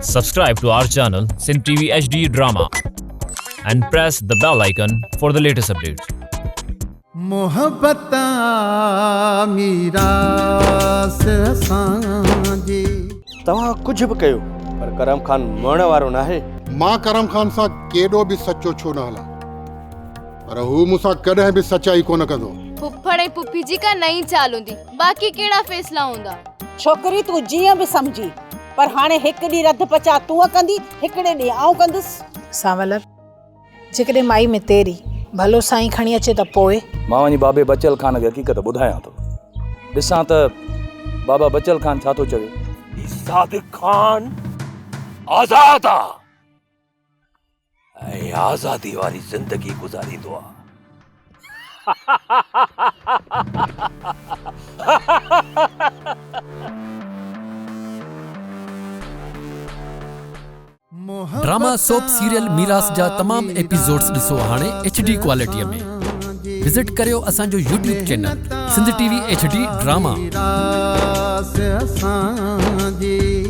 Subscribe to our channel Sindh TV HD Drama and press the bell icon for the latest updates. محبت آ ميراث اسان جي. توهان ڪجهه به ڪيو پر ڪرم خان مئڻ وارو ناهي. مان ڪرم خان سان ڪيڏو به سچو ڇو نه هلان پر هو مون سان ڪڏهن به سچائي ڪونه ڪندو. ڦڦڙ ۽ پڦي جي ڪا نئين چال هوندي، باقي ڪهڙا فيصلا هوندا. ڇوڪري تون جيئن به سمجهين، پر هاڻي هڪ ڏينهن رڌ پچاء تون ڪندين، هڪڙي ڏينهن آئون ڪندس. سانولر، جيڪڏهن مائي ۾ تيري، ڀلو سائين کڻي اچي ته پوء؟ مان وڃي بابي بچل خان کي حقيقت ٻڌايان ٿو. ڏسان ته بابا بچل خان ڇا ٿو چوي. هي صادق خان آزاد آ ۽ آزادي واري زندگي گذاريندو آ. ڊراما سوپ سيريل ميراث جا تمام ايپيسوڊز ڏسو هاڻي ايڇ ڊي ڪوالٽي ۾ وزٽ ڪريو اسان جو YouTube channel Sindh T V H D drama. ميراث اسان جي.